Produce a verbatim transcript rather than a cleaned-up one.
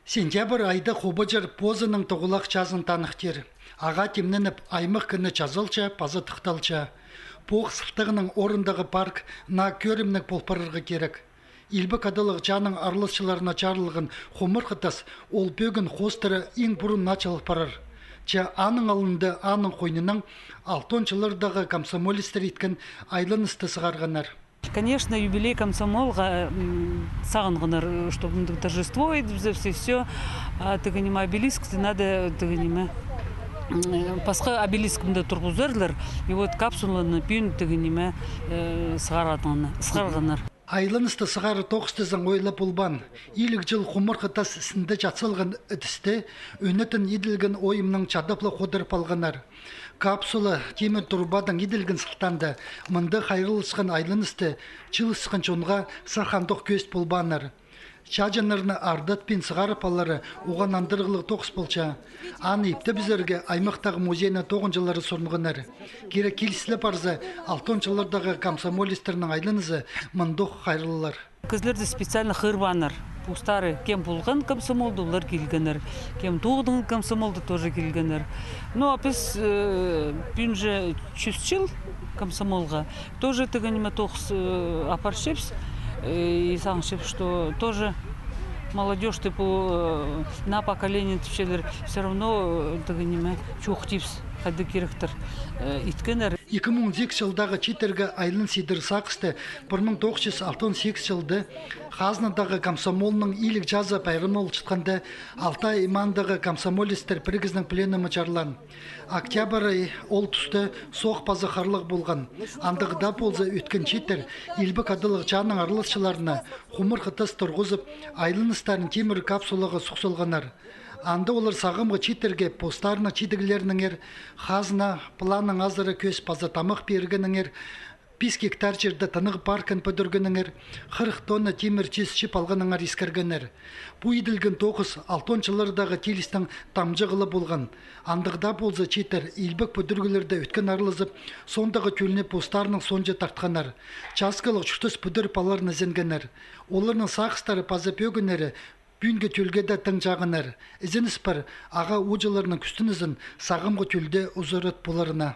Сентябрь айда хобаҷар позының тоғылах чазын таныхтир. Ағаа тимненіп, аймах кіні чазалча паза тыхталча. Пу сылтағның орындағы парк наа кӧрімніг пол парарға кирек. Илбек адалығ чааның араласчыларына чарылған хумырхы тас ол пӧгін хоостыра иң пурун начал парар. Че аның алнында, аның хойнынан алтон чыллардағы комсомолецтер иткен айланысты сығарғаннар. Конечно, юбилей комсомолға, м, сағынғаннар, чтобы мындағ торжество идібізсе, все, все. А тігі ниме, обелискті надо, тігі ниме, м, пасха обелиск мында турғызарлар. И вот капсуланы пӱӱн тігі ниме, э, сығарғаннар, сығарғаннар. Айланысты сығарар тоғыстазың ойла полбаан. Илиг чыл хумырхы тас істінде чатсалған ідісті ӧнетін иділген ойымнаң чадап ла ходырып алғаннар. Капсула тимір турбадаң иділген сылтаанда мында хайралласхан айланысты чыылысхан чонға сах андох кӧзіт полбааннар. Чааҷаннарны ардатпин сығарып алары оған андырығлығ тоғыс полча. Аны иптебізерге аймахтағы музейнің тоғынҷылары сурынғаннар. Кире киліс ле парза, алтон чыллардағы комсомолецтернің айланызы мындох хайраллар. Кізілерді специально хығырбааннар. Постары кем полған комсомолда, олар килгеннер. Кем тоғынған комсомолда, тоже килгеннер. Ну, а піс, э, пӱӱн же чӱс чыл комсомолға. Тоже тігі ниме тоғыс, э, апарчабыс. Э, и сағынчабыс, что тоже молодёжьты пу, э, наа поколение тіпчелер. Все равно, э, тігі ниме чоохтибыс, хайдағ киректер, э, иткеннер. Ікі муң он сигіс чылдағы чииттерге айланыс идер сағысты пір муң тоғыс чӱс алтон сигіс чылда хазнадағы комсомолның илиг чазы пайрамнатылчатханда Алтай аймаандағы комсомолецтер пірігізінің пленумы чарлаан. Октябрь ай ол туста соох паза харлығ полған. Андағ даа полза, ӧткен чииттер илбек адалығ чааның араласчыларына хумырхы тас турғызып, айланыстарын тимір капсулаға сух салғаннар. Анда олар сағамғы чииттерге постарының чидіглерінеңер, хазна планның азыра кӧс паза тамах пиргенінеңер, пис гектар чирде тынағ паркын пӱдіргенінеңер, хырых тонна тимір чис чіп алғанынаңар искіргеннер. Пу иділген тоғыс алтон чыллардағы тилістің тамҷығы ла полған. Андағ даа полза, чииттер илбек пӱдіріглерде ӧткен аралазып, соондағы тӧлні постарының соонҷа тартханнар. Часкалығ чуртас пӱдіріп аларын ізенгеннер. Оларның сағыстары паза пӧгіннері пӱӱнгі тӧлге дее тың чағыннар. Ізеніс пар ағаа ууҷаларның кӱстенізін сағамғы тӧлде узарат поларына.